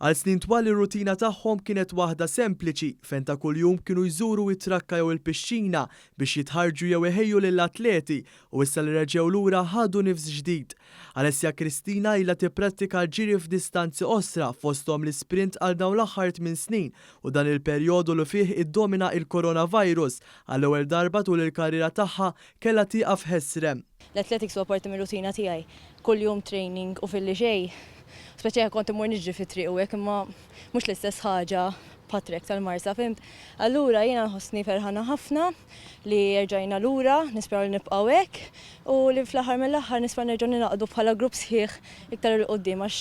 Għal snin twal ir-rutina tagħhom kienet waħda sempliċi fejn ta' kuljum kienu jżuru it-trakka jew il-pixxina biex jitħarrġu jew iħejju lill-atleti u issa li reġgħu lura ħadu nifs ġdid. Alessia Cristina ilha tipprattika l-ġiri f'distanzi qosra fosthom l-isprint għal dawn l-aħħar tmien snin u dan il-perjodu li fih iddomina il-coronavirus għall-ewwel darba tul il-karriera tagħha kellha tieqaf ħesrem. L-athletics huwa parti mir-rutina tiegħi. Kuljum training u filli xejn. Speċi kont immur niġri fit-triq u hekk imma mhux l-istess ħaġa bħat-track tal-Marsa, fhimt? Allura jiena nħossni ferħana ħafna li erġajna lura, nisperaw li nibqgħu hekk u li fl-aħħar mill-aħħar nispera nerġgħu ningħaqdu bħala grupp sħiħ iktar 'il quddiem għax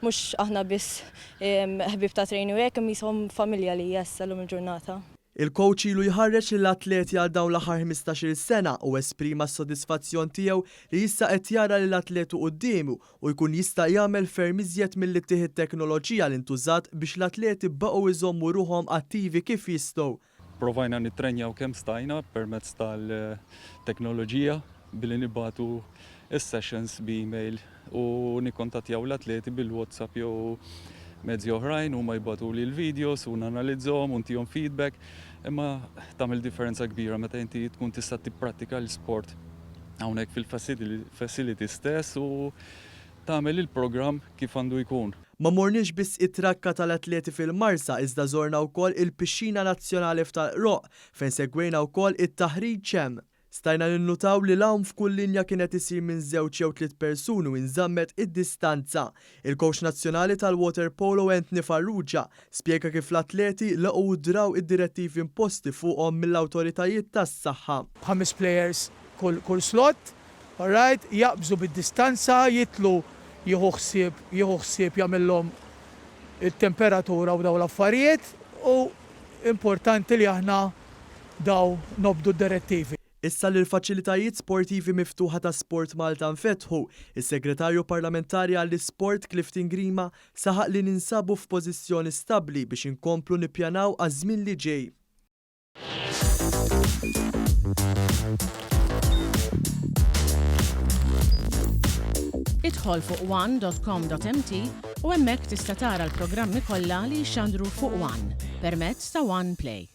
mhux aħna biss ħbieb ta' training u hekk imma qishom familja lija issa llum il-ġurnata. Il-kowċ ilu jħarreġ lill-atleti għal dawn l-aħħar 15-il sena u esprima s-sodisfazzjon tiegħu li issa qed jara lill-atletu quddiemu u jkun jista' jagħmel ferm iżjed milli ttih it-teknoloġija li ntużat biex l-atleti baqgħu jżommu ruħhom attivi kif jistgħu. Provajna nittrenjaw kemm stajna permezz tal-teknoloġija billi nibagħtu s-sessions b'email u nikkontattjaw l-atleti bil-WhatsApp jew mezzi oħrajn, huma jibagħtuli l-videos u nanalizzahom u ntihom feedback, imma tagħmel differenza kbira meta inti tkun tista' tipprattika l-isport hawnhekk fil-facility stess u tagħmel il-programm kif għandu jkun. Ma morniex biss it-trakka tal-atleti fil-Marsa iżda żorna wkoll il-Pixxina Nazzjonali f'Tal-Qroqq fejn segwejna wkoll it-taħriġ hemm. Stajna ninnutaw li l-għawm f'kull linja kien qed isir minn żewġ jew tliet persuni u inżammet id-distanza. Il-kowċ nazzjonali tal-waterpolo Anthony Farrugia spjega kif l-atleti laqgħu u draw id-direttivi imposti fuqhom mill-awtoritajiet tas-saħħa. B'ħames players kull kull slot, alright, jaqbżu bid-distanza, jidħlu jieħu ħsieb jieħu ħsieb jagħmilhom it-temperatura u dawn l-affarijiet u importanti li aħna daw nobdu d-direttivi. Issa li l-faċilitajiet sportivi miftuħa ta' Sport Malta nfetħu, is-Segretarju Parlamentari għall-Isport Clifton Grima saħaq li ninsabu f'pożizzjoni stabbli biex inkomplu nippjanaw għaż-żmien li ġej. Idħol fuq one.com.mt u hemmhekk tista' tara l-programmi kollha li jixxandru fuq One permezz ta' One Play.